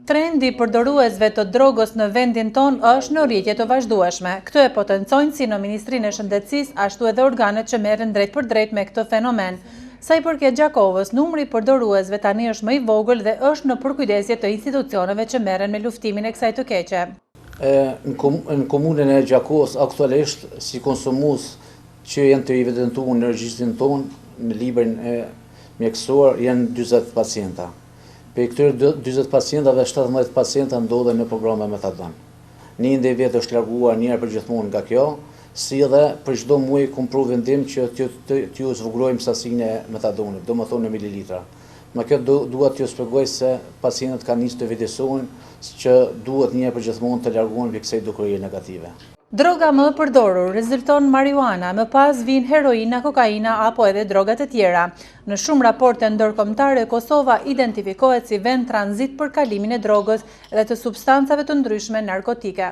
Trendi i përdoruesve të drogës në vendin tonë është në rritje të vazhdueshme. Këtë e potencojnë si në Ministrinë e Shëndetësisë, ashtu edhe organet që merren drejtpërdrejt me këtë fenomen. Sa i përket Gjakovës, numri i përdoruesve tani është më i vogël dhe është në përkujdesje të institucioneve që merren me luftimin e kësaj të keqe. Në komunën e Gjakovës aktualisht si konsumues që janë të evidentuar në regjistrin tonë, në librin e mjekësor, janë 40 pacienta. Prej këtyre 40 pacientave, 17 pacienta ndodhen në programe metadon. Një individ është larguar njëherë për gjithmonë nga kjo, si dhe për çdo muaj kum pru vendim që t'ju zvogëlojmë sasinë e metadonit, domethënë në mililitra. Me kjo dua t'ju shpjegoj se pacientët kanë nisur të vetëdijësohen që duhet njëherë për gjithmonë të largohen prej kësaj dukurie negative. Droga më e përdorur rezulton marijuana, më pas vijnë heroina, kokaina apo edhe droga të tjera. Në shumë raporte ndërkombëtare, Kosova identifikohet si vend tranzit për kalimin e drogës dhe të substancave të ndryshme narkotike.